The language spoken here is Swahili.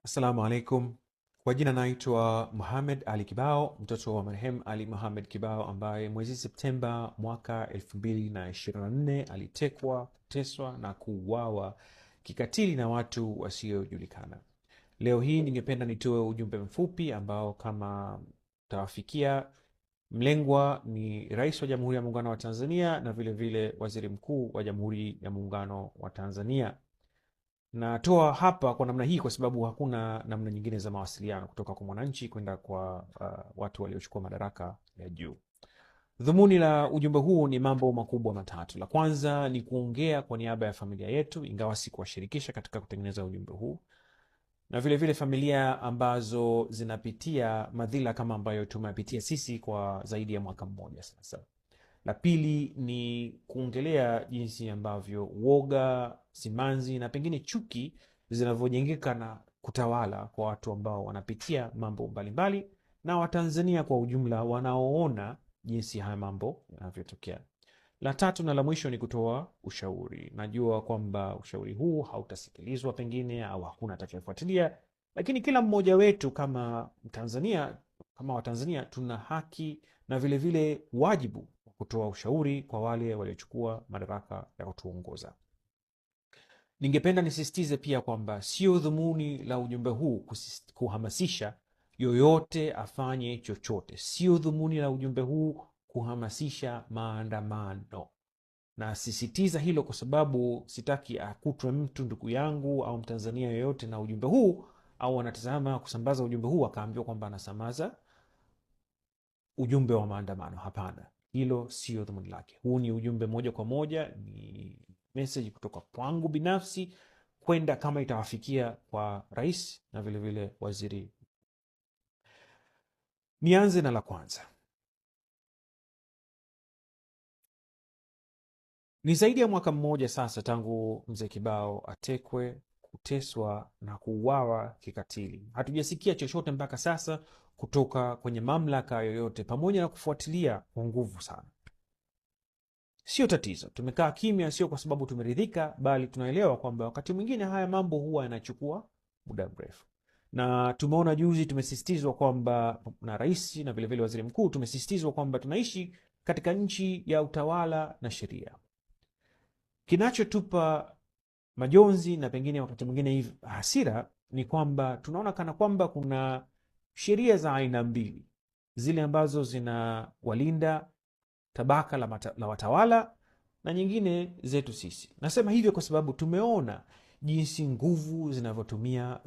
Assalamu alaikum. Kwa jina naitwa Mohamed Ali Kibao, mtoto wa marehemu Ali Mohamed Kibao ambaye mwezi Septemba mwaka 2024 alitekwa, kuteswa na kuuawa kikatili na watu wasiojulikana. Leo hii ningependa nitoe ujumbe mfupi ambao kama tawafikia mlengwa ni Rais wa Jamhuri ya Muungano wa Tanzania na vile vile Waziri Mkuu wa Jamhuri ya Muungano wa Tanzania. Natoa hapa kwa namna hii kwa sababu hakuna namna nyingine za mawasiliano kutoka kwa mwananchi kwenda kwa watu waliochukua madaraka ya juu. Dhumuni la ujumbe huu ni mambo makubwa matatu. La kwanza ni kuongea kwa niaba ya familia yetu, ingawa sikuwashirikisha katika kutengeneza ujumbe huu, na vile vile familia ambazo zinapitia madhila kama ambayo tumeyapitia sisi kwa zaidi ya mwaka mmoja sasa. La pili ni kuongelea jinsi ambavyo uoga, simanzi na pengine chuki zinavyojengeka na kutawala kwa watu ambao wanapitia mambo mbalimbali na Watanzania kwa ujumla wanaoona jinsi haya mambo yanavyotokea. La tatu na la mwisho ni kutoa ushauri. Najua kwamba ushauri huu hautasikilizwa pengine au hakuna atakayefuatilia, lakini kila mmoja wetu kama Mtanzania, kama Watanzania tuna haki na vile vile wajibu wa kutoa ushauri kwa wale waliochukua madaraka ya kutuongoza. Ningependa nisisitize pia kwamba sio dhumuni la ujumbe huu kuhamasisha yoyote afanye chochote. Sio dhumuni la ujumbe huu kuhamasisha maandamano. Nasisitiza hilo kwa sababu sitaki akutwe mtu ndugu yangu au Mtanzania yoyote na ujumbe huu au anatazama kusambaza ujumbe huu akaambiwa kwamba anasambaza ujumbe wa maandamano. Hapana, hilo sio dhumuni lake. Huu ni ujumbe moja kwa moja, ni message kutoka kwangu binafsi kwenda kama itawafikia kwa rais na vile vile waziri. Nianze na la kwanza. Ni zaidi ya mwaka mmoja sasa tangu mzee Kibao atekwe, kuteswa na kuuawa kikatili. Hatujasikia chochote mpaka sasa kutoka kwenye mamlaka yoyote, pamoja na kufuatilia kwa nguvu sana. Sio tatizo, tumekaa kimya, sio kwa sababu tumeridhika, bali tunaelewa kwamba wakati mwingine haya mambo huwa yanachukua muda mrefu. Na tumeona juzi, tumesisitizwa kwamba na rais na vile vile waziri mkuu, tumesisitizwa kwamba tunaishi katika nchi ya utawala na sheria. Kinachotupa majonzi na pengine wakati mwingine hivi hasira ni kwamba tunaona kana kwamba kuna sheria za aina mbili, zile ambazo zinawalinda tabaka la watawala na nyingine zetu sisi. Nasema hivyo kwa sababu tumeona jinsi nguvu zinavyotumia